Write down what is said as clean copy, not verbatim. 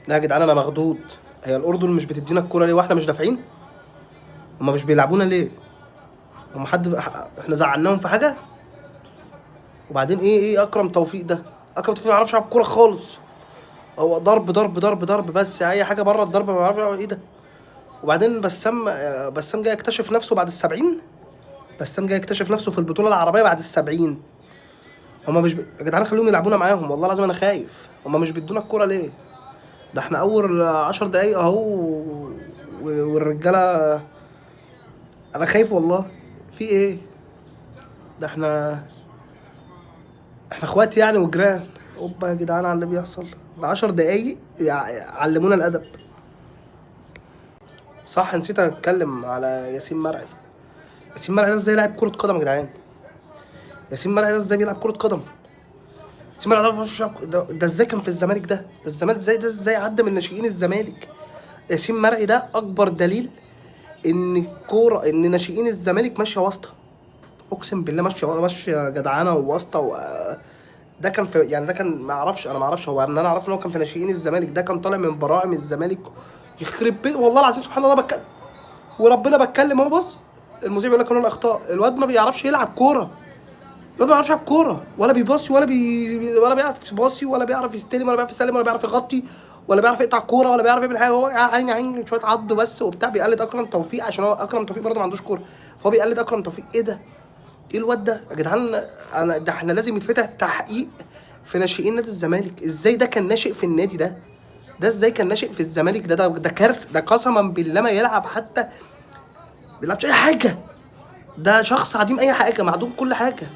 لا يا جدعان انا مخضوض. هي الاردن مش بتدينا الكورة ليه واحنا مش دافعين؟ هما مش بيلعبونا ليه؟ هما حد احنا زعلناهم في حاجة؟ وبعدين ايه اكرم توفيق ده؟ اكرم توفيق ما يعرفش يلعب كورة خالص، هو ضرب ضرب ضرب ضرب بس، اي حاجة بره الضرب ما يعرفش يلعب. ايه ده؟ وبعدين بسام جاي يكتشف نفسه بعد السبعين. بسام جاي يكتشف نفسه في البطولة العربية بعد السبعين. هما مش يا جدعان خليهم يلعبونا معاهم، والله العظيم انا خايف. هما مش بيدونا الكورة ليه؟ ده احنا اول 10 دقايق اهو والرجاله، انا خايف والله. في ايه ده؟ احنا اخوات يعني وجيران. اوبا يا جدعان على اللي بيحصل ده، 10 دقايق علمونا الادب. صح، نسيت اتكلم على ياسين مرعي. ياسين مرعي ده ازاي لاعب كرة قدم يا جدعان؟ ياسين مرعي ده ازاي بيلعب كرة قدم؟ ياسين مرعي ده ده ازاي كان في الزمالك؟ ده الزمالك ازاي؟ ده ازاي عدى من ناشئين الزمالك؟ ياسين مرعي ده اكبر دليل ان الكورة، ان ناشئين الزمالك ماشية واسطه. اقسم بالله ماشية ماشية جدعانه وواسطه ده كان في يعني ده كان ما اعرفش، انا ما اعرفش، هو ان انا اعرف ان هو كان في ناشئين الزمالك، ده كان طالع من براعم الزمالك. يخرب بيت والله العظيم، سبحان الله بتكلم وربنا بتكلم اهو. بص المذيع بيقول لك ان الاخطاء، الواد ما بيعرفش يلعب كورة، الواد ما بيعرفش يلعب كورة، ولا بيباصي ولا بيعرف يباصي، ولا بيعرف يستلم، ولا بيعرف يسلم، ولا بيعرف يغطي، ولا بيعرف يقطع كوره، ولا بيعرف يعمل حاجة. هو عين عين شوية عض بس وبتاع، بيقلد اكرم توفيق عشان هو اكرم توفيق برضه ما عندوش كوره، فهو بيقلد اكرم توفيق. ايه ده؟ ايه الواد ده يا جدعان؟ انا ده احنا لازم يتفتح تحقيق في ناشئين نادي الزمالك. ازاي ده كان ناشئ في النادي ده؟ ده ازاي كان ناشئ في الزمالك؟ ده كارثة، ده قسما بالله ما يلعب، حتى ما بيلعبش اي حاجة. ده شخص عديم اي حاجة، معدوم كل حاجة.